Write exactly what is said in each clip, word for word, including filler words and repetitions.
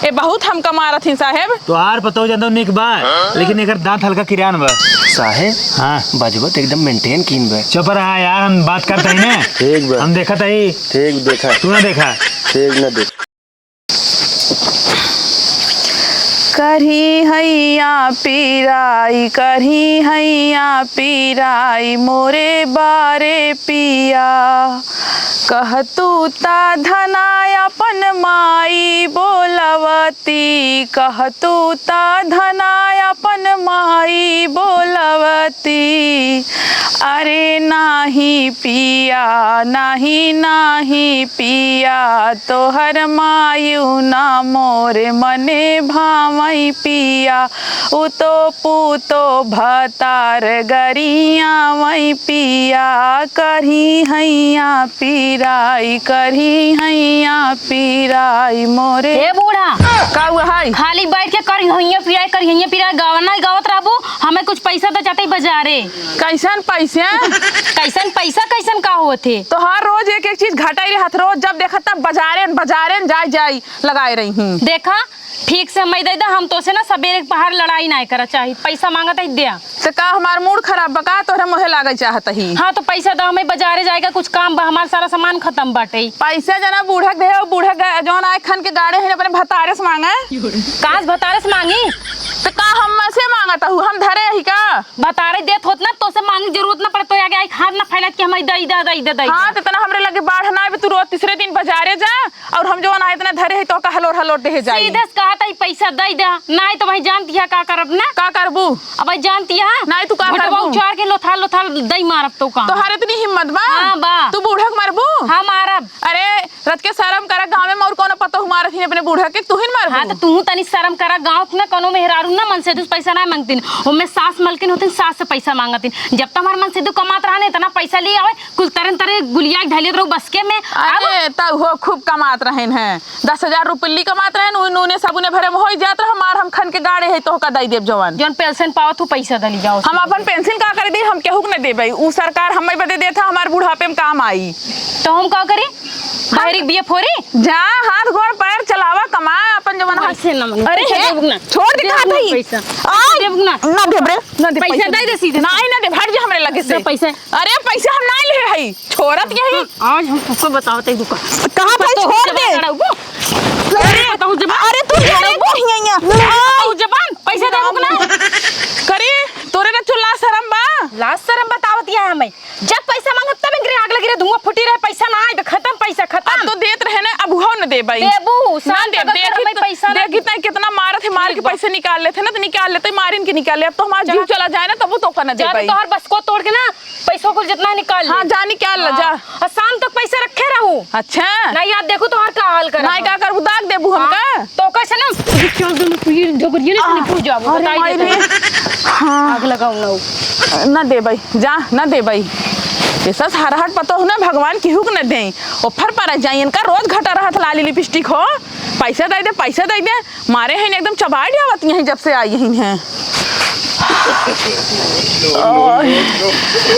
ए, बहुत हमका मारत ही साहेब। तोहार पतोह जनतो निक बा, लेकिन एकर दाँत हल्का किरान बा। साहेब, हाँ। बजबो त एकदम maintain कीन बा। चुप रहा यार, हम बात करत ही ना। ठीक बा। हम देखत ही। ठीक देखा। तू ना देखा। ठीक ना देख। करही हैया पिराई, करही हैया पिराई, मोरे बारे पिया। कहतू ता धना अपन माई बोलवती, कहतू ता धना अपन माई बोलवती। अरे नाही पिया, नाही, नाही पिया, तोहर मायू ना मोरे मने भावई पिया। उतो पूतो भतार गरियावई पिया, करही हैया पिराई, करही हैया पिराई मोरे। ए बूढ़ा, का हुआ है? खाली बैठ के करही हैया पिराई, करही हैया पिराई, गावा ना गावत रहबू, हमें कुछ पैसा दे जाते बजारे। कैसन पैसा? कैसन पैसा, कैसन का होत है? तोहार रोज एक एक चीज घटाई रहत, रोज जब देखत तब बजारेन, बजारेन, जाई, जाई, लगाए रही हूँ। देखा, ठीक से हमें दे दे, हम तोसे ना सबेरे के पहाड़ लड़ाई नाय करा चाही। पैसा मांगत है, द्या। तो का हमार मूड खराब बा का? तोहरे मुँहे लागे चाहत ही। हाँ, तो पैसा दो, हमें बजारे जाएगा, कुछ काम बा, हमार सारा सामान खत्म बाटे। पैसा जना बूढ़ा के दे, बूढ़ा ग-, जौन आए खन के गाड़े हैं, अपने भतारे से मांगे। कहाँ से भतारे से मांगी? तो का हम से मांगत हूँ, हम धरे ही का? भतारे देत होत ना, तोसे मांगे जरूरत ना पड़े, तो आगे आई हाथ ना फैलत कि हमें दई दे, दई दे, दई दे। हाँ, तो इतना हमरे लगे बाढ़ ना आवे, तू रोज तीसरे दिन बजारे जा, और हम जौन आए इतना धरे है, तो का हलोर हलोर देहे जाई। सीधे से कहा था, "ई पैसा दई दे, नाहीं तो वही जानती है का करब ना।" का करबू? अब वही जानती है। नाहीं, तू का भटवा करबू? उचार के लोथाल लोथाल दई मारब तो का। तोहार इतनी हिम्मत बा? हाँ, बा। तू बूढ़ा के मारबू? हाँ, मारब। अरे, रत के शर्म करा, गाँव में और कौनो पतोह मारत ही अपने बूढ़ा के, तू ही न मारबू। हाँ, तो तू तनी शर्म करा, गाँव के ना कौनो मेहरारू ना मन से दूस पैसा ना मांगतीन, ओमे सास मलकिन होतीन, सास से पैसा मांगतीन। जब तो हमार मन से दू कमात रहा ना, इतना पैसा ले आवे, कुल तरन तरे गुलिया के धैलियत रहू बसके में। अब अरे, तब हो खूब कमात रहेन हैं, दस हजार रुपये ली कमात रहेन, उ नूने साबुने भरे में होई जात रहा, मार हम खन के गाड़े है, तोहका दई देब जवन। जौन पेंशन पावत हूँ, पैसा दे ली जाओ। हम अपन पेंशन का कर दी, हम केहू के न देबे, उ सरकार हमें बदे देत है, हमार बुढ़ापे में काम आई। तो हम का करी? बहरी बिया फोरी? जा, हाथ गोड़ पैर चलावा, कमा, अपन जवन हाथ। पैसे ना मांगे, अरे पैसा हे, देबू ना? छोड़ दे, देबू कहा ना तई? पैसा। आ, देबू ना? ना देब रे, ना देब पैसा। पैसा दे दे सीधे। नाहीं, ना देब, हट जा हमरे लगे से। ना पैसा। अरे पैसा हम नाहीं ले हई, छोड़त यही। हाँ, आज हम तुमको बताओ तई दुकान। कहाँ भाई, तो छोड़ दे। लड़ाऊ। अरे बताओ जबान। अरे तू जा रे, लड़ाऊ। कहीं यहाँ। बताओ जबान, पैसा देबू ना? करे, तोरे ना चुल्ला शरम बा? लाज शरम बतावत यह हमें। जब पैसा मांगब तब इनकरे आग लगी रहे, धुआं फूटी रहे, पैसा ना आए तो खत्म, पैसा खत्म। अब तो देत रहे ना, अब उहो न देबई। देबू, ना शाम देब, तक अगर देखी हमें तो, पैसा ना देखी दे। तो कितना मारत है, मार के ठीक बा। पैसे निकाल लेते ना, तो निकाल लेते, मारिन के निकाल ले। अब तो हमारा जीव चला जाए ना, तबू तो का न जा देबई। तोहर बस को तोड़ के ना, पैसों को जितना निकाल ले। हाँ, जा निकाल ले, हाँ। जा। और शाम तक पैसा रखे रहू। अच्छा। ना याद देखू तोहर का हाल करत नाहीं हो। का करबू, दाग देबू हाँ। हमका? तो कैसे ना, चल दे, तू ये डोकरिया ना, आ, तू जाबू, अरे बताई माई देते रे। हैं। हाँ। आग लगाऊ ना। ना देबई। जा, ना देबई। ऐसा हरहट पतोह ना भगवान केहू के न देई। ऑफर पर जाई, इनका रोज घटा रहत लाली लिपस्टिक हो। पैसा दे दे, पैसा दे दे। मारे हैं एकदम चबाड़ आवत यहीं जब से आई यहीं हैं।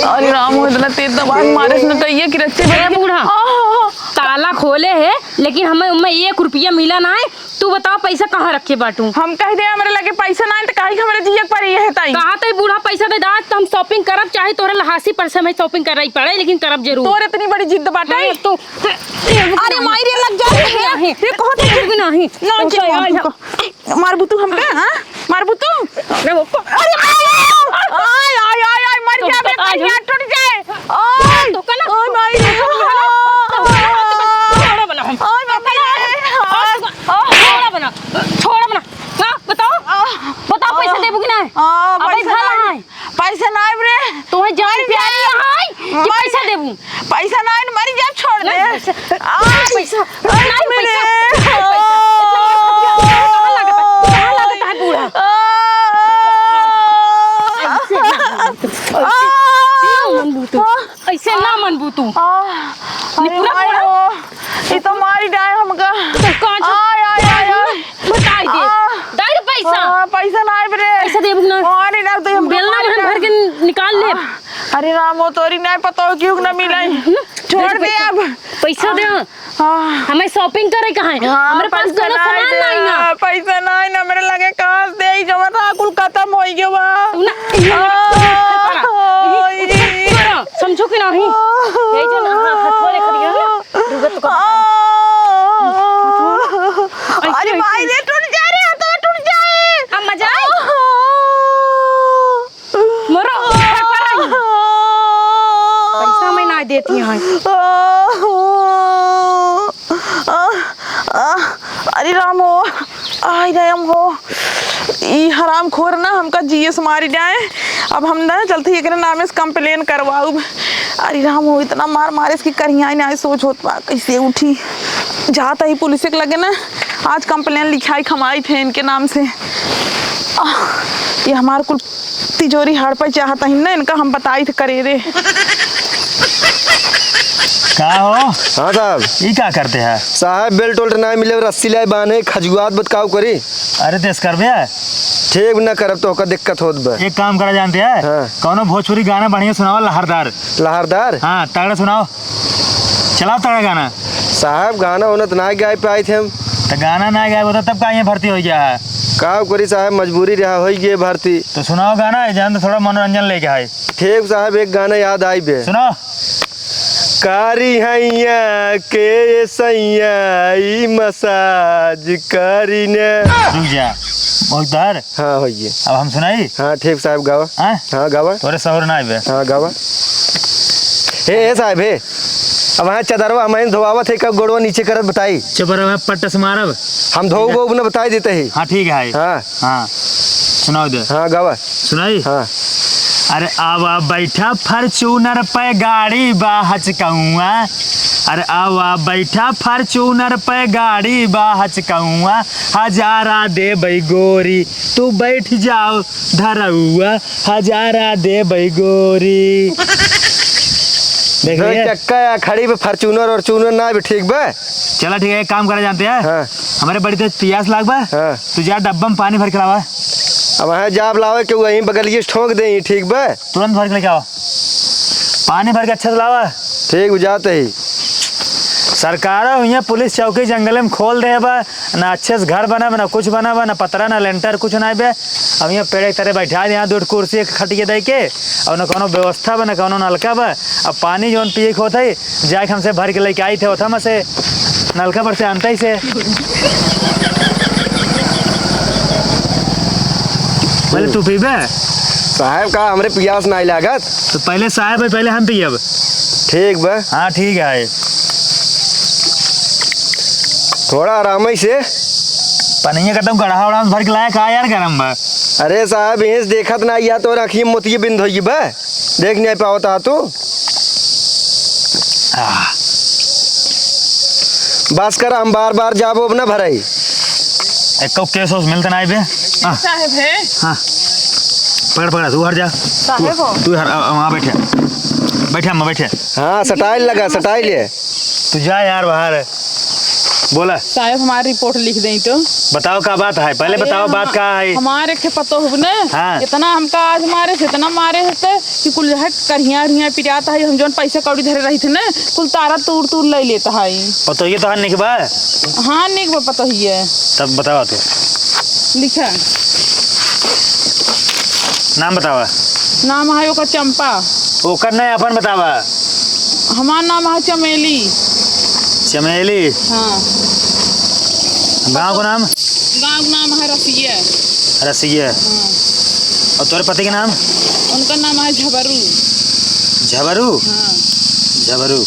अरे राम, इतना तेज दबाई मारे से न तो ये कि रच्चे ए बच्चे। बूढ़ा, आह। ताला खोले है, लेकिन हमें, हमें एक रुपया मिला ना है। तू बताओ, पैसा कहाँ रखे बाटू? हम कह दे, हमरे लगे पैसा ना है, तो काहे के हमरे जिए के पड़ी है ताई? कहा तो बूढ़ा पैसा दे दात, तो हम shopping करब, चाहे तोरे लहासी पर से हमें shopping करना ही पड़े, लेकिन करब जरूर। तोर इतनी बड़ी जिद बाटे? हाँ, तो अरे माई रे, लग जा रे। नहीं। ये कहो तो नहीं। ना तो चल, यार, चल, हम मारबू तू हमका, हाँ? मारबू तू? अरे वो को- अरे माई रे। आय, आय, आय, आय, मर तो जा बे, कहाँ कहीं है? हाथ टूट जाए। आय। तो कना? ओ माई रे। छोड़ा बना हम। ओ माई रे। छोड़ा बना। छोड़ा बना। का? बताओ। बताओ, पैसा देबू कि नहीं? आ, अबे पैसा भला नहीं। है। पैसा नाहीं रे। तोहे जान मर प्यारी जाए। है कि मर पैसा देबू? पैसा नाहीं, मर जा, छोड़ दे। नहीं, पैसा, आ, नहीं, पैसा, आ, नहीं, मेरे। पैसा, नहीं, पैसा। इतना बड़ा खटिया, कहाँ लागत है? कहाँ लागत है बूढ़ा? आ, ऐसे ना, ऐसे ना मनबू तू। आ, ऐसे ना मनबू तू। आ, ये अरे पूरा माई पूरा। रो, ये तो मारी डाय हमका। तो कहाँ जा? आय, आय, आय, आय। बताई दे। आ, दे रे पैसा। आ, पैसा ना आइब रे। पैसा देबू ना। अरे ना, तो हम बेलना में हम भर के निकाल ले। आ, अरे राम, वो तोरी नहीं पता हो क्यों ना मिलाई। हम्म? छोड़ दे दे पैसा। अब। पैसा दे। आ, हमें shopping करे कहाँ है? हाँ, हमारे पास पैसा कोनो ना सामान आइब। नहीं ना। आई राम हो, ई हरामखोर ना हमका जिए से मारी जाए। अब हम ना चलते एकरे नामे से complain करवाउब। अरे राम हो, इतना मार मारे इसकी करियाई ना, सोच होत बा कैसे उठी। जात ही पुलिस के लगे ना, आज complain लिखाई खमाई थे इनके नाम से। आह, ये हमार कुल तिजोरी हड़पे चाहत ही ना, इनका हम बताई थे करे रे। का हो? हाँ साहब। ई का करते हैं? साहब, belt उल्ट ना मिले, रस्सी लाए बांधे, खजुआत बतकाऊ करी। अरे देश करबे? ठीक न करब तो ओकर दिक्कत होत बा। एक काम करा जानते हैं? हाँ। कौनो भोजपुरी गाना बढ़िया सुनाओ, लहरदार। लहरदार? हाँ, तगड़ा सुनाओ। चलाओ तगड़ा गाना। साहब, गाना उना त ना गाए पाइत हम। त गाना ना गाए होता तब का यहाँ भर्ती हो गया है? का करी साहब, मजबूरी रहा, होई गए भर्ती। तो सुनाओ गाना, जान तो थोड़ा मनोरंजन लेके आए। ठीक साहब, एक गाना याद आई बे। सुनाओ। कारी हैया के सैया ई massage करी ने। रुक जा, बहुत तार। हाँ, होइए। अब हम सुनाई? हाँ, ठीक साहब, गावा। हाँ? हाँ, गावा। तोरे सहूर ना आइबे। हाँ, गावा। हे, हे साहब, हे। अब हाँ चदरवा हम धोआवत है, कब गोड़वा नीचे करत बताई। चुप रहो, पट्ट से मारब। हम धोऊ ठीक है। बोऊ न बताई देते ही। हाँ, ठीक है। हाँ। हाँ, सुनाओ दे। हाँ, गावा। सुनाई? हाँ। अरे आवा बैठा Fortuner पे गाड़ी बा हचकौआ। अरे आवा बैठा Fortuner पे गाड़ी बा हचकौआ। हजारा देबै गोरी, तू बैठ जाओ धरौआ। हजारा देबै गोरी। देख दो लिए? चक्का या खड़ी पे Fortuner और चूनर ना भी ठीक बा। चला ठीक है, एक काम करा जानते हैं? हाँ। हमारे बड़ी तेज पियास लाग बा। हाँ। तू जा डब्बा में पानी भर के लावा। अब वहाँ जाब लावे के वहीं बगलिए से ठोंक दे, ठीक बा? तुरंत भर के लेके आवा। पानी भर के अच्छे से लावा। ठीक, वो जाते ही। सरकारो हियाँ पुलिस चौकी जंगले में खोल दे बा, ना अच्छे से घर बना बा, ना कुछ बना बा, ना पतरा, ना लेंटर, कुछ ना बे। अब हियाँ पेड़ के तरे बैठा दे, हियाँ दो ठो कुर्सी एक खटिया दे के, और ना कौनो व्यवस्था बा, ना कौनो नलका बा। अब पानी जौन पिए के होत है, जाके हमसे भर के लेके आई थे, ओथा में से नलका पर से आनते ही से। पहले तू पीबे? साहब का हमरे पियास नाई लागत। तो पहले साहब है, पहले हम पियब। ठीक बा। हाँ, ठीक है। थोड़ा आराम ही से। पनिया का तुम गढ़ा उढ़ा में भर के लाया का यार, गरम बा। अरे साहब, यहीं से देखत ना, या तो आँखी में मोतिये बिंद होई बा। देख नहीं पावत हा तू? आह। बस कर, हम बार बार जाबो अब ना भराई। एको केस ओस मिलत ना आइबे। हाँ। साहेब है। हाँ। पकड़, पकड़, तू हट जा। साहेब हो। तू हट, आ, आ, वहाँ बैठे। बैठे, अम्मा, बैठे। हाँ, सटाइल लगा, सटाइल है। तू जा यार बाहर। बोला। साहेब, हमारी रिपोर्ट लिख दें तो। बताओ का बात है, पहले अरे बताओ हम-, बात का है। हमारे के पतोह ने हाँ। इतना हमका आज मारे से, इतना मारे से कि कुल जो है करिया उरिया पिरात है, हम जौन पैसा कौड़ी धरे रही थे ना, कुल तारा तूर तूर ले लेता है। पतोहिए तो हाथ निकबा? हाँ, निकबा पतोहिए। तब बतावा तो। लिखा। नाम बतावा। नाम है ओकर चंपा। ओकर नहीं, अपन बतावा। हमार नाम है चमेली। चमेली? हाँ। गाँव को नाम? गाँव का नाम है रसिया। रसिया। हाँ। और तोरे पति के नाम? उनका नाम है झबरू। झबरू? हाँ। झबरू।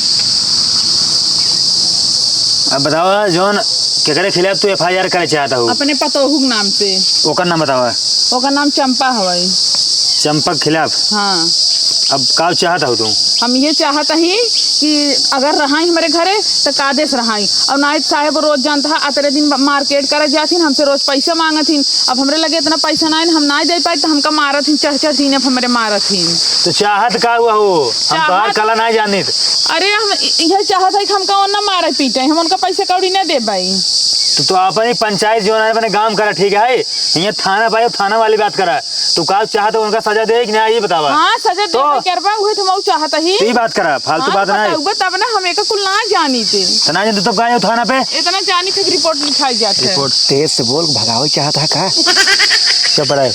अब बतावा, जौन केकरे खिलाफ तू FIR करे चाहत हऊ? अपने पतोहू के नाम से। ओकर नाम बतावा। ओकर नाम चंपा हवई। चंपा के खिलाफ? हाँ। अब का चाहत हऊ तू? हम ये चाहत ही कि अगर रहाई हमरे घरे, त कादेस रहाई। और नाई साहेब रोज जानत हा, अतरे दिन मार्केट करे जात हिन, हमसे रोज पैसा मांगत हिन। अब हमरे लगे इतना पैसा नाई, हम नाई दे पाई, त हमका मारत हिन, चढ़ चढ़ दिन अब हमरे मारत हिन। तो चाहत का हुआ हो? हम चाहत तोहार कला नाई जानित। अरे, हम इ-, इहे चाहत है कि हमका ओन्ना मारे पीटे, हम उनका पैसा कौड़ी ना दे पाई। तो, तो अपन ही पंचायत जो है, अपने गांव करा, ठीक है? ये थाना पाई, थाना वाली बात करा। तू का चाहत हो, उनका सजा दे कि ना, ये बतावा। हाँ, सजा तो दे, करबा, उहे तो हम चाहत ही। तो ये बात करा, फालतू हाँ, बात ना है। बताऊबा तब ना, हम एक कुल ना जानी थे। तो ना जानी तो तब काहे हो थाना पे? इतना जानी थे कि रिपोर्ट लिखाई जात है। रिपोर्ट तेज से बोल, भगावे चाहत है का? चुप रहे।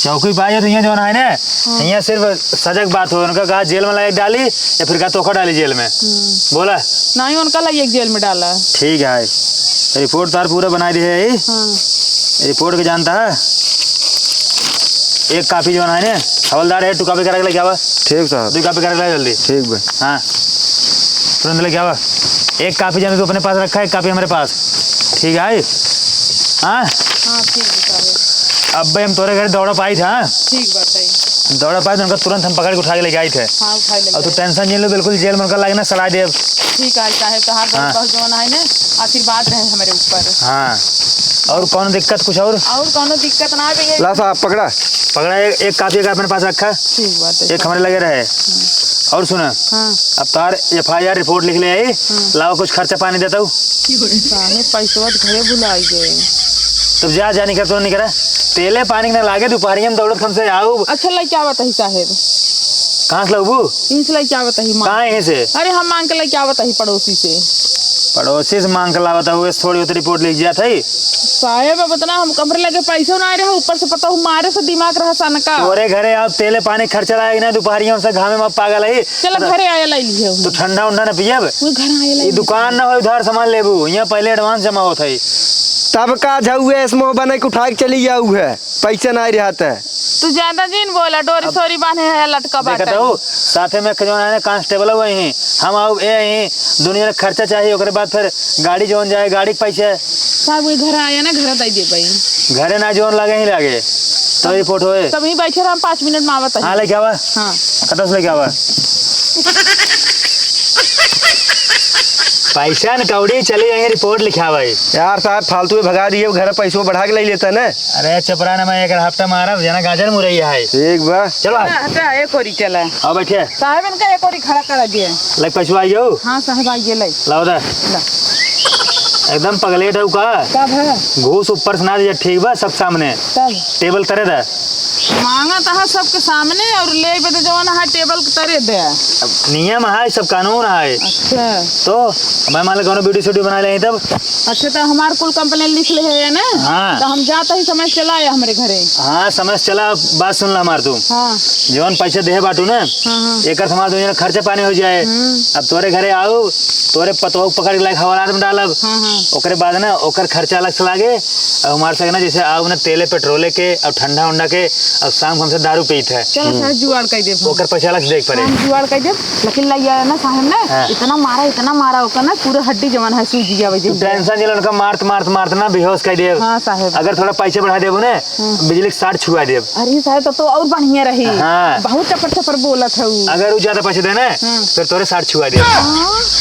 चौकी पाई हो तो ये जो है ना, हाँ। ये सिर्फ सजग बात हो, उनका कहा जेल में लाके डाली या फिर कहा तोखा डाली जेल में। हम्म। बोला? नहीं, उनका लाइए जेल में डाला। ठीक है, रिपोर्ट तार पूरा बनाई दी है। हाँ। रिपोर्ट के जानता है, एक कापी जो है ने, हवलदार है, तू कापी करा के लेके आवा। ठीक साहब। तू कापी करा के ला जल्दी। ठीक बा। हाँ, तुरंत लेके आवा। एक कापी जाने तू अपने पास रखा है, एक कापी हमारे पास। ठीक है, हाँ? हाँ, ठीक बा साहेब। अब्बे हम तोरे घरे दौड़ा पाई था, हाँ? ठीक बात है। दौड़ा पाई तो उनका तुरंत हम पकड़ के उठा के लेके आई थे। हाँ, उठा के लेके और तू आए। Tension नहीं लो, बिल्कुल जेल में उनका लागे ना सड़ा देब। ठीक है साहेब, तोहार बहुत हाँ। बहुत जवन है ना, आशीर्वाद रहे हमारे ऊपर। हाँ, और कौनो दिक्कत कुछ और? और कौनो दिक्कत ना है भैया। ला साहब, पकड़ा। पकड़ा, एक, एक कापी का अपने पास रखा। ठीक बात है। एक हमारे लगे रहे। हम्म। और सुना, हाँ। अब तार F I R report लिख ले आई, हम्म। लावा कुछ खर्चा पानी देता हूँ। साहेब, पैसवा तो घरे भुलाई गए। तब जा, जा, निकर, तो निकर। तेले पानी के ना लागे, दुपहरिया में दौड़त हमसे आऊ। अच्छा, लइके आवत ही साहेब। कहाँ से लगबू? इनसे लइके आवत ही, माँ। कहाँ यहीं से? अरे, हम मांग के लइके आवत ही पड़ोसी से। पड़ोसी से मांग के लावत हूँ, थोड़ी बहुत report लिख जात है। साहेब, अब इतना हम, हमरे लगे पैसो ना रहे, ऊपर से पता हूँ मारे से दिमाग रहा सनका। तोरे घरे अब तेले पानी खर्चा लागे ना, दुपहरिया से घामे में पागल है। चल, घरे आया लाई लिहे। तो ठंडा उंडा ना पियब। वो घर आया लाई ये दुकान ना हो, उधार सामान लेबू, यहाँ पहले advance जमा होत है। तब का झउए एसमो बने के उठा के चली जाऊ है, पैसे ना रहत है। तू ज्यादा जिन बोला, डोरी अब सोरी बांधे है, लटका देखत बाटा। हो, साथे में एक जौन है ना, constable वही हैं, हम आऊ ए ही, दुनिया में खर्चा चाहिए, ओकरे बाद फिर गाड़ी जौन जाए, गाड़ी के पैसे। साहब, वो घर आया ना, घर दे दे भाई। घरे ना जौन लागे ही लागे, तो report होए। तब ही बैठे रह, हम पाँच मिनट में आवत है। हाँ, लेके आवा। हाँ। कतस लेके आवा। पैसा न कौड़ी चली यहीं report लिखावे। यार साहब, फालतू में भगा दिए, घर पैसो बढ़ा के ले लेता ना। अरे चपरा ना, मैं एक हफ्ता मारब, जना गाजर मुरई है। ठीक बा। चलो। हटा, हटा, एक ओरी चला। आओ बैठे। साहब, इनका एक ओरी खड़ा कर दिए। लाइक पैसवा आई जाओ। हाँ साहब, आइए लाई। लाओ दा। ला। एकदम पगलेट है का? तब है। घूस ऊपर से ना दिया, ठीक बा, सब सामने। तब। टेबल तरे दा। मांगा तहा सबके सामने और ले बदे जवान हा टेबल के तरे दे। अब नियम है, सब कानून है। अच्छा। तो मैं मान लो कोनो वीडियो सीडियो बना ले तब। अच्छा, तो हमार कुल complain लिख ले है ना? हाँ। तो हम जाता ही समय चला आया हमरे घरे। हाँ, समय चला, बात सुन ला हमार तू। हाँ। जवन पैसे देहे बाटू ना, हाँ, हाँ। एकर से हमार दुनिया खर्चा पानी हो जाए। हम्म। अब तोरे घरे आऊ, तोरे पतोह पकड़ के लाइक हवालात में डालब। हाँ, हाँ। ओकरे बाद ना ओकर खर्चा अलग से लागे, और हमार संग ना जैसे आऊ ना तेले पेट्रोले के और ठंडा उंडा के, और शाम को हमसे दारू पीत है। चलो हम्म। साहब, जुगाड़ कर देब हम। ओकर पैसा अलग से देख पड़े। हम जुगाड़ कर देब, लेकिन लइया ना साहब ना, हाँ। इतना मारा, इतना मारा ओकर ना, पूरा हड्डी जवन है सूज जावे तू जैसे। Tension जिला उनका मारत, मारत, मारत ना बेहोश कर देब। हाँ साहब। अगर थोड़ा पैसे बढ़ा देबो ना, हम्म। बिजली के short छुआ देब। अरे साहब, तब तो और बढ़िया रही। हाँ। बहुत चपर चपर बोलत है उ। अगर उ ज्यादा पैसे देना, हाँ। फिर तोरे short छुआ देब। हाँ।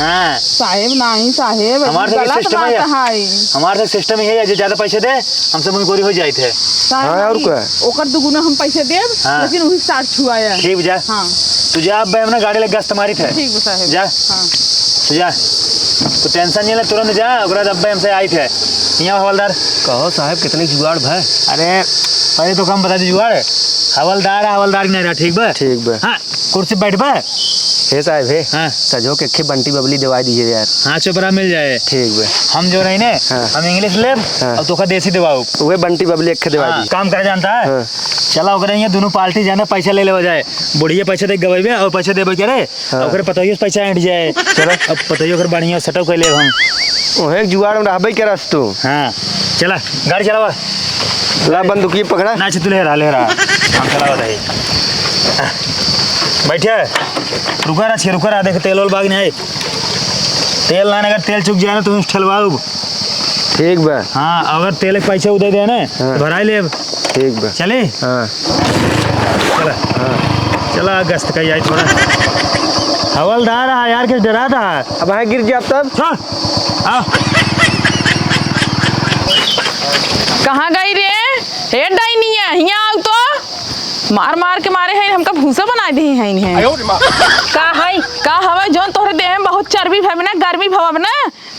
हाँ। साहेब, नाही साहेब, हमार से गलत system बात है। है। हमार से system यही है, जे ज्यादा पैसे दे, हमसे मुंहकोरी हो जाइत है। साहेब, हाँ, और नाही। का? ओकर दुगुना हम पैसे देब, हाँ। लेकिन वही short छुआया। ठीक जा। हाँ। तू जा, अब हम ना गाड़ी लग गस्त मारित है। ठीक बा साहेब। जा। हाँ। तू जा। तू tension नहीं ले, तुरंत जा, ओकरा बाद अब्बे हमसे आइत है। यहाँ हवलदार। कहो साहेब, कितनी जुगाड़ भा? अरे, पहले तो काम बता दी जुगाड़। हवलदार है, हवलदार नहीं रहा, ठीक बा? ठीक बा। हाँ। कुर्सी बैठ बा। हे साहेब, हे। हाँ। सजो के खे बंटी बबली देवाई दीजिए यार। हाँ, चोपड़ा मिल जाए। ठीक बा। हम जो रही ने, हाँ। हम English लेब हाँ। और तोका देसी देवाऊ। उहे बंटी बबली एक खे देवाई हाँ, दी। काम करे जानता है? हाँ। चला ओकरे यहाँ दोनों पार्टी जाने पैसा ले लेवा जाए। बुढ़िया पैसा दे गवाइबे और पैसा देबे करे। हाँ। ओकरे पतोहियो से पैसा ऐंठ जाए। चला। अब पतोहियो ओकर बढ़िया setup कर लेब हम। ओहे जुगाड़ में रहबे करस तू। हाँ। चला, गाड़ी चलावा। ला बंदूकी पकड़ा। ना, तू ले रहा, ले रहा। हम चलावत है। बैठे। रुका रहा, छे, रुका रहा, देख, तेल ओल बाग नहीं है। तेल ना, अगर तेल चुक जाए ना, तो ठेलवाऊ। ठीक बा। हाँ, अगर तेल के पैसे उदे दे ना, हाँ। तो भराई लेब। ठीक बा। चले? हाँ। चला। हाँ। चला, गश्त का आई थोड़ा। हवलदार है यार, किस डरा था? अब हाँ गिर जाब तब? छोड़। आओ। कहाँ गई रे? हे डाइनिया, हियाँ आओ तो। मार मार के मारे हैं, हमका भूसा बनाइ दिहे हैं इन्हें। आयो रे माँ। का है? का हवे जौन तोहरे देह में बहुत चर्बी भवे ना, गर्मी भवे ना?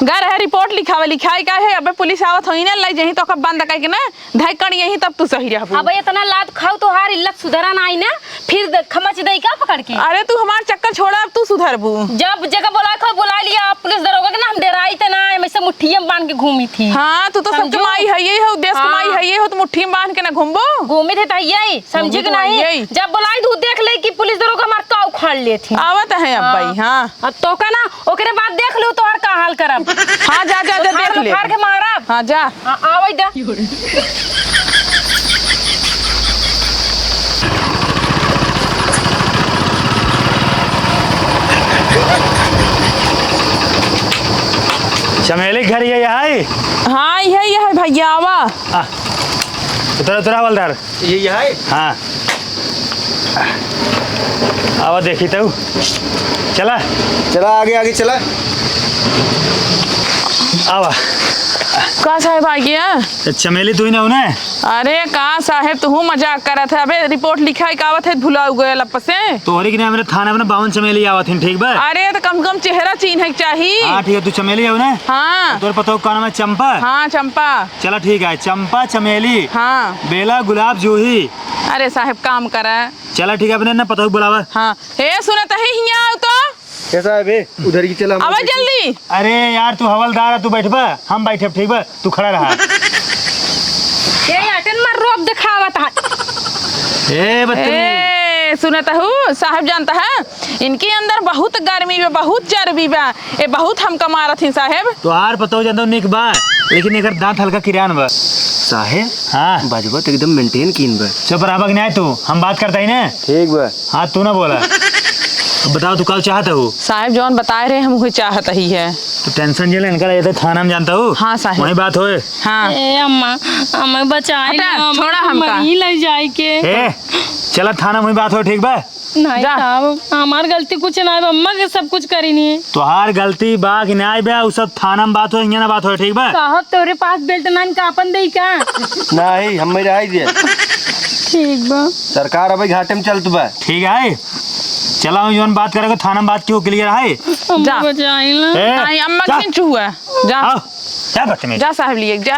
गर है report लिखावे, लिखाई का है? अबे पुलिस आवत होई ना, लाई जहीं तो बंद कइके ना, धइकण यहीं तब तू सही रहबू। अब इतना लात खाऊ तोहार इल्लत सुधरा ना आई ना, फिर द-, खमच दई का पकड़ के? अरे तू हमार चक्कर छोड़ा, अब तू सुधरबू। जब जगह बोला खा, बोला लिया, आप पुलिस दरोगा के ना, हम डेराई ते ना, हम ऐसे मुट्ठिया में बांध के घूमी थी। हाँ, तू तो सबके समझू? माई है, यही हो, देश के हाँ। माई है, यही हो, तो मुट्ठी में बांध के ना घूमबू। घूमी थे तो यही, समझी घूमी कि तो नहीं? यही। जब बोलाई तू देख ले कि पुलिस दरोगा हमार का उखाड़ ले थी। आवत है अब हाँ। भाई, हाँ। अब तो का ना, ओकरे बाद देख लू तोहर का हाल करब। हाँ, जा, जा, जा, उखाड़ देख ले। उखाड़ के मारब। हाँ, जा। हाँ, आवै दे। चमेली के घर ये है? हाँ, ये, ये भैया, आवा। आ, उतरा, उतरा, हवलदार। ये, ये है? हाँ। आवा, देखी तउ। चला। चला, आगे, आगे चला। आवा। का साहेब, आ गया? चमेली तू ही ना हो ना? अरे का साहेब, तू मजाक करत है? अबे रिपोर्ट लिखाई का आवत है, भुला गए लपसे। तोहरी के नाम रे थाना में बावन चमेली आवत हिन, ठीक बा? अरे तो कम से कम चेहरा चिन्हे के चाही। हाँ, ठीक है, तू चमेली हो ना? हाँ। तोर पतोह का नाम है? चंपा? हाँ, चंपा। चला ठीक है, चंपा, चमेली, हाँ। बेला, गुलाब, जूही। अरे साहेब, काम करा। चला ठीक है, अपने ना पतोह बुलावा। हाँ। हे, सुनत ही, हियाँ आओ तो। कैसा है बे? उधर की चला, हम आवा जल्दी। अरे यार, तू हवलदार है, तू बैठबा, हम बैठब, ठीक बा? तू खड़ा रहा। ए, अटन मार रोब देखावत है। ए, बदतमीज। ए, सुनत हूँ, साहेब जानता है, इनके अंदर बहुत गर्मी बा, बहुत चर्बी बा। ए, बहुत हमका मारत ही साहेब। तोहार पतोह जानता हूँ निक बा, लेकिन एकर दांत हल्का किरान बा। साहेब, हाँ। बजबा तो एकदम maintain कीन बा। चुप रहा, बक नहीं तू, हम बात करता ही ना। ठीक बा। हाँ, तू ना बोला। अब बताओ, तू का चाहत हो? साहेब, जौन बताए रहे, हम वही चाहत ही है। तो tension जे ले, इनका ले जाते थाना में, जानता हो? हाँ, साहेब। वहीं बात होए। हाँ। ए अम्मा, हमें बचाई हटा, ना, हमें छोड़ा तो हमका। मरी ले जाए के। ए, चला थाना में, वहीं बात होए, ठीक बा? नहीं जा। साहब, हमार गलती कुछ ना है, अम्मा के सब कुछ करी नहीं है। तोहार गलती बा कि नहीं बा, उ सब थाना में बात होए, हियाँ ना बात होए, ठीक बा? साहब, तोरे पास belt नान का अपन दे का? नहीं, हम में रहाई दे। ठीक बा। सरकार अबे घाटे में चलत बा। ठीक है, चला हम जौन बात करे के थाना में बात क्यों clear है? अम्मा जा। बचाई ना। ए, नहीं, अम्मा जा। खींच हुआ। जा। आओ, जा बदतमीज। जा साहब लिए, जा।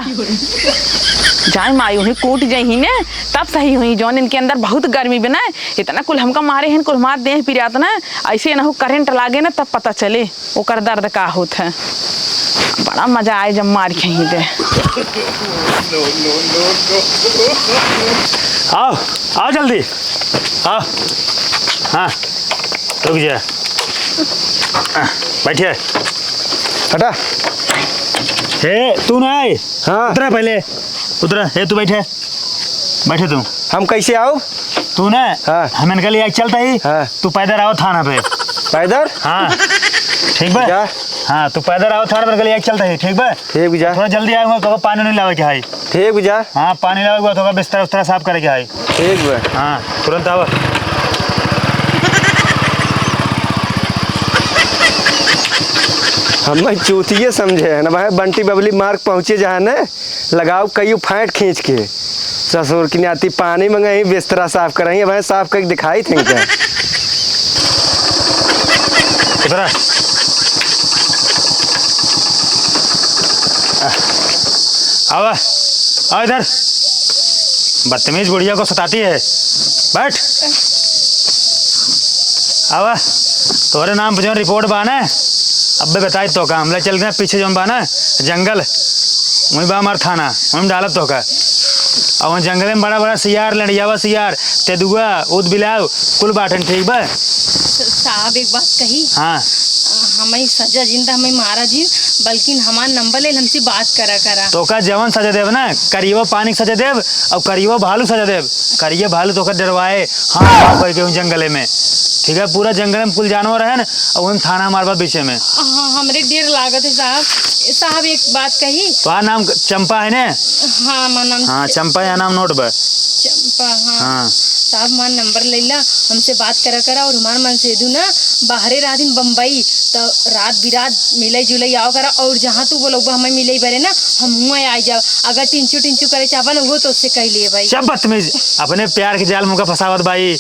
जाए माई, उन्हें कूट जाई ने, तब सही हुई। जौन इनके अंदर बहुत गर्मी बना, इतना कुल हमका मारे हैं, कुल हमार देह पिरात ना, ऐसे ना हो करंट लागे ना, तब पता चले ओकर दर्द का होत है। बड़ा मजा आए जब मार खही दे। आओ, आओ जल्दी, आओ। हाँ, रुक जा। हाँ, बैठिए। हटा। हे, तू ना आए। हाँ। उतरा पहले। उतरा। हे, तू बैठे। बैठे तू। हम कैसे आओ? तू ना, हाँ। हम इनके लिए चलता ही। हाँ। तू पैदल आओ थाना पे। पैदल? हाँ। ठीक बा? जा। हाँ, तू पैदल आओ थाना पे, इनके लिए चलता ही, ठीक बा? ठीक बा, जा। थोड़ा जल्दी आऊंगा, तो पानी नहीं लावे के है। ठीक बा, जा। हाँ, पानी लावे के बाद होगा, बिस्तर उस्तर साफ करे के है। ठीक बा। हाँ, तुरंत आवा। हम चूतिए समझे हैं ना भाई, बंटी बबली मार्ग पहुँचे जहाँ ने, लगाओ कईयो फाइट खींच के। ससुर की नाती पानी मंगाई, बिस्तरा साफ कराई, भाई साफ करके दिखाई थे क्या? उतरा। आवा, आओ इधर। बदतमीज बुढ़िया को सताती है। बैठ। आवा, तोरे नाम पे जो रिपोर्ट बा ना, अब्बे बताई तो का, हम ले चल गए पीछे जौन बा ना जंगल, वहीं बा हमार थाना, वहीं डालब तो का। और वहीं जंगल में बड़ा बड़ा सियार, लड़ियावा सियार, तेदुआ, ऊद बिलाव, कुल बाटन, ठीक बा? स-, साहब, एक बात कही? हाँ। अ, हमें सजा जिन त हमें मारा जिन, बल्कि हमार नंबर ले, हमसे बात करा करा। तो का जवन सजा देब ना, करियो पानी के सजा देब, और करियो भालू सजा देब। करियो भालू तो का डरवाए, हाँ, हाँ, कह के जंगले में, ठीक है, पूरा जंगल में कुल जानवर है ना, और वही थाना हमारे बा बीचे में। हाँ, हमरे डर लागत है साहब। साहब, एक बात कही? तोहार नाम चंपा है ने? हाँ, हमार नाम हाँ, चंपा, या नाम नोट बा। चंपा, हाँ। हाँ। साहब, हमार नंबर ले ला, हमसे बात करा करा, और हमार मनसेधु ना बाहरे रहा दिन बम्बई, तो रात बिरात मिले जुले आओ करा, और जहाँ तू बोलबा हमें मिले बरे ना, हम हुआं आ जाओ। अगर टिंचू टिंचू करे चाहबा ना, वो तो उससे कह लिए भाई। सब बदतमीज, अपने प्यार के जाल में का फंसावत बाई।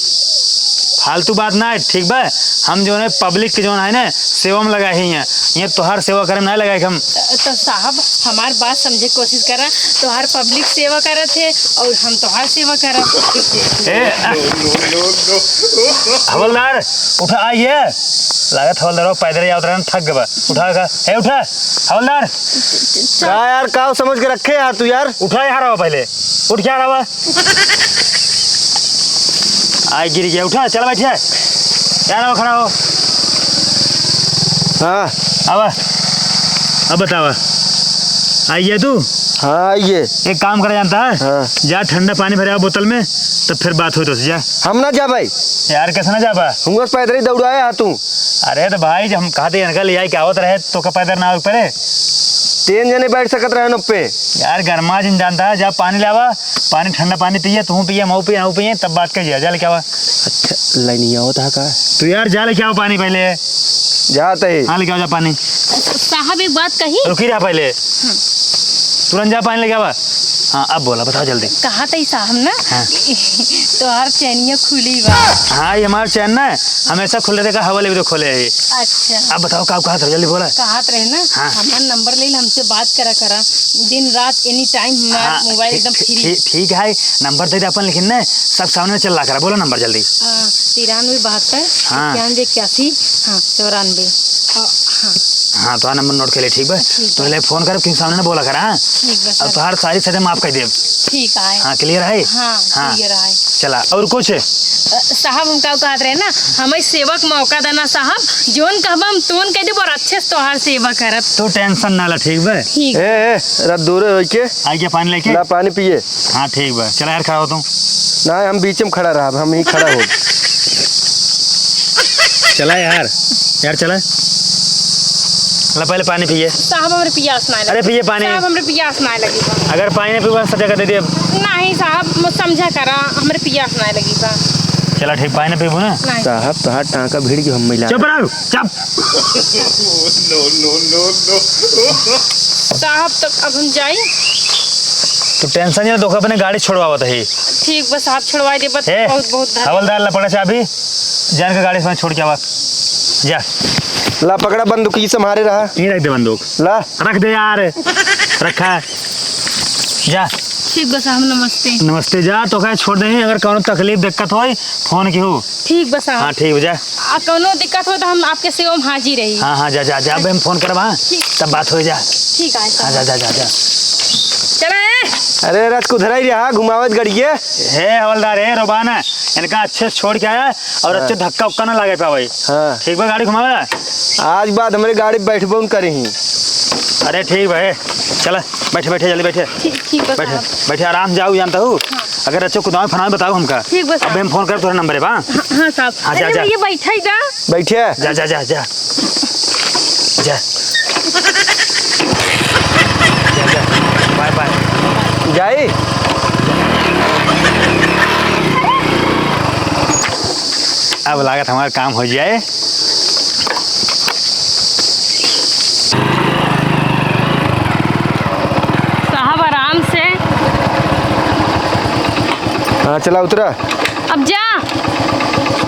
फालतू बात ना है, ठीक बा? हम जो है पब्लिक के जो है ना सेवा में लगा ही हैं, ये तोहार सेवा करे में ना लगा हम। त-, तो साहब, हमार बात समझे के कोशिश करा, तोहार पब्लिक सेवा करत है और हम तोहार सेवा करब। ए, हवलदार, उठा, आइए। लागत हवलदार पैदल ही आवत रहन, थक गबा। उठा का, ए, उठा, हवलदार। का यार, का समझ के रखे यार तू यार? उठा यार, आवा पहले, उठ के यार आवा। आय गिर गया, उठा, चल बैठ जा। यार आवा, खड़ा हो। हाँ। आवा। अब बतावा। आइए तू। हाँ, आइए। एक काम करा जानता है? हाँ। जा ठंडा पानी भरे आओ बोतल में, तब फिर बात होई तोसे, जा। हम ना जाबे। यार, कैसे ना जाबा? हुआं से पैदल ही दौड़ाए हा तू। अरे तो भाई, जब हम कहते हैं इनका ले आए, क्या होत रहे, तो का पैदल ना आवे पड़े? तीन जने बैठ सकत रहे न पे। यार, गरमा जिन जानता है, जा पानी लावा, पानी, ठंडा पानी पिए, तू पिए, मऊ पिए, हम पिए, तब बात करिए, जा लेके आवा। अच्छा, लाइनिया होता है का? तू यार, जा लेके आओ पानी पहले। जाते ही। हाँ, लेके आओ जा पानी। साहब, एक बात कही। रुकी रहा पहले। हाँ। तुरंत जा पानी लेके आवा। हाँ, अब बोला, बताओ जल्दी। कहा था साहब ना, हाँ। तोहार चैनिया खुली बा। हाँ, ये हमार चैन ना है, हमेशा खुले रहेगा, हवा लेवे तो खोले है। अच्छा। अब बताओ, का कहा था, जल्दी बोला। कहा रहे ना, हाँ। हमार नंबर ले, हमसे बात करा करा, दिन रात any time हमार हाँ, मोबाइल ठीक, एकदम ठीक, फ्री। ठीक, ठीक है, नंबर दे दे अपन, लेकिन ना, सब सामने चिल्ला करा, बोला नंबर जल्दी। हाँ, तिरानवे बहत्तर, हाँ। इक्यानवे इक्यासी, हाँ, चौरानवे। हाँ, हाँ। हाँ, तो आ नंबर नोट कर ले, ठीक बा? ठीक तो बा। ले फोन करब, किसी सामने ना बोला करा, हाँ? ठीक बा, और सर। तोहार सारी सजा माफ कर देब। ठीक है। हाँ, clear है? हाँ, हाँ। Clear है। चला, और कुछ? अ, साहब, हम का कहत रहे ना, हमें सेवक मौका देना साहब, जोन कहबा हम तोन कह देब और अच्छे से तोहार सेवा करब। तू tension ना ला, ठीक बा? ठीक। ए, ए, रख दूर होई के। आई के पानी लेके? ला पानी पिए। हाँ, ठीक बा। चला यार, खड़ा हो तू। ना, हम बीच में खड़ा रहब, हम ही खड़ा हो। चला यार, यार चला। ला पहले पानी पिए। साहब, हमरे पियास ना लगी। अरे पिए पानी। साहब, हमरे पियास ना लगी बा। अगर पानी ना पीबा, सब जगह दे दिए। नहीं साहब, मत समझा करा, हमरे पियास ना लगी बा। चला ठीक, पानी ना पीबू ना? नहीं। साहब, तोहार टांका भिड़ गयो, हम मिला। चुप रहो, चुप। No, no, no, no। साहब, तब अब हम जाई? तू tension ना, तोका अपने गाड़ी छोड़वावत है। ठीक बा साहब, छोड़वाई दे, बस ए, बहुत, बहुत धन्यवाद। हवलदार, ला पकड़ा चाबी, जान के गाड़ी से छोड़ के आवा, जा। ला पकड़ा बंदूक, ई से मारे रहा। यहीं रख दे बंदूक। ला। रख दे यार, रखा। जा। ठीक बा साहब, नमस्ते। नमस्ते, जा, तोका छोड़ दे, अगर कौनो तकलीफ दिक्कत होई, फोन किहू। ठीक बा साहब। हाँ, ठीक बा, जा। आ, कौनो दिक्कत हो तो हम आपके सेवा में हाजिर रही। हाँ, हाँ, जा, जा, जा, अबे हम फोन करब, हाँ? ठीक। तब बात हो जा। ठीक है, हाँ, जा, साहब। जा, जा, जा। चला, ए। अरे, रात को धराई रहा, घुमावत गड़िए। हे हवलदार, हे रोबाना, इनका अच्छे से छोड़ के आया और हाँ। अच्छे धक्का उक्का ना लागे पावे। हाँ। ठीक बा, गाड़ी घुमावे। आज बाद हमरे गाड़ी बैठबो न करी। अरे, ठीक बा, ए, चला। बैठे, बैठे, जल्दी बैठे। ठीक, ठीक बा बैठे, साहब। बैठे, आराम से जाऊ, जानता हूँ। हाँ। अगर अच्छे कुदावे फनावे बताओ हमका। ठीक बा साहब। अबे हम फोन करब तोहरे नंबरे पा। हाँ, हाँ साहब। हाँ, जा, अरे जा। भैया, बैठे जा। बैठे। जा, जा, जा, जा। जा। जा, जा। Bye, bye. जाई। अब लागत हमार काम हो जाए। साहब, आराम से। हाँ, चला उतरा। अब जा।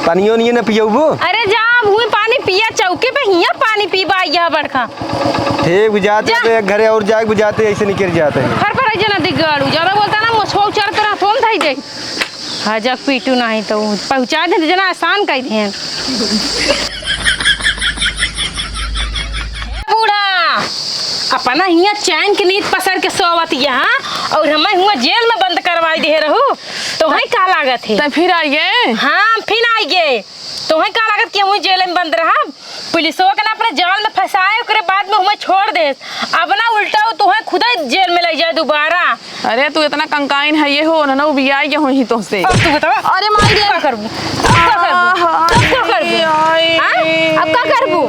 पानियो नहीं है ना पियबू? अरे जा, अब हुई पानी पिया, चौकी पे हिया पानी पीबा, यह बड़का। ठीक, बुझाते जा। तो एक घरे और जाए, बुझाते ऐसे निकल जाते हैं। फर फर ऐसे ना दिख गाड़ू, ज्यादा बोलता ना, मुझको उचार तरह फोन था ही दे। हजक पीटू नाही तो पहुँचा दे, जना आसान कह दिहन। बूढ़ा, अपना हियाँ चैन के नींद पसर के सोवत यहाँ, और हमें हुआ जेल में बंद करवाई दे रहू, तो वहीं का लागत है? तब फिर आइए। हाँ, फिर आइए। तो वहीं का लागत कि हम जेल में बंद रहब? पुलिसवा के ना अपने जाल में फंसाए, ओकरे बाद में हमें छोड़ दे। अब ना उल्टा वो तुहें खुदे जेल में ले जाए दोबारा। अरे, तू इतना कंकाइन है ये हो, उन्होंने उबियाई के होई तोहसे। अब तू बतावा। अरे माई रे। का करबू? अब का करबू? आहा, अब का करबू? आई। हाँ? अब का करबू?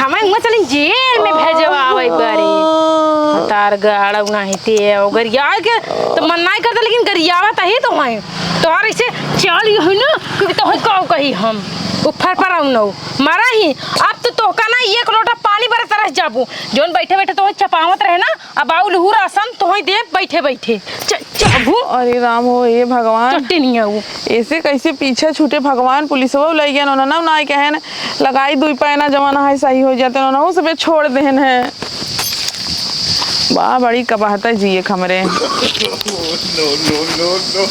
हमें हुआ चली जेल में भेजवावे पड़ी। तार गाड़ू नाही ते, गरिया के तो मन नाही करता, लेकिन गरियावा तही तो है। तोहर ऐसे चाल यही ना, कि तोहर का कही हम। उ फरफराऊ न हो। मारा ही। अब तो तोहका ना एक लोटा पानी बरा तरस जाबू। जौन बैठे बैठे तोहे चपावत रहे ना, अब आउ लहू रासन तोहे दे बैठे बैठे। च-, चबू। अरे राम हो, हे भगवान। चट्टे नहीं है वो। ऐसे कैसे पीछे छूटे भगवान, पुलिसवा लइ गए, उन्होंने ना, ना कहे न, लगाई दुई पैना जवान है, सही हो जाते, उन्होंने सबे छोड़ देन है। बा, बड़ी कबाहता जिए हमरे। No, no, no, no।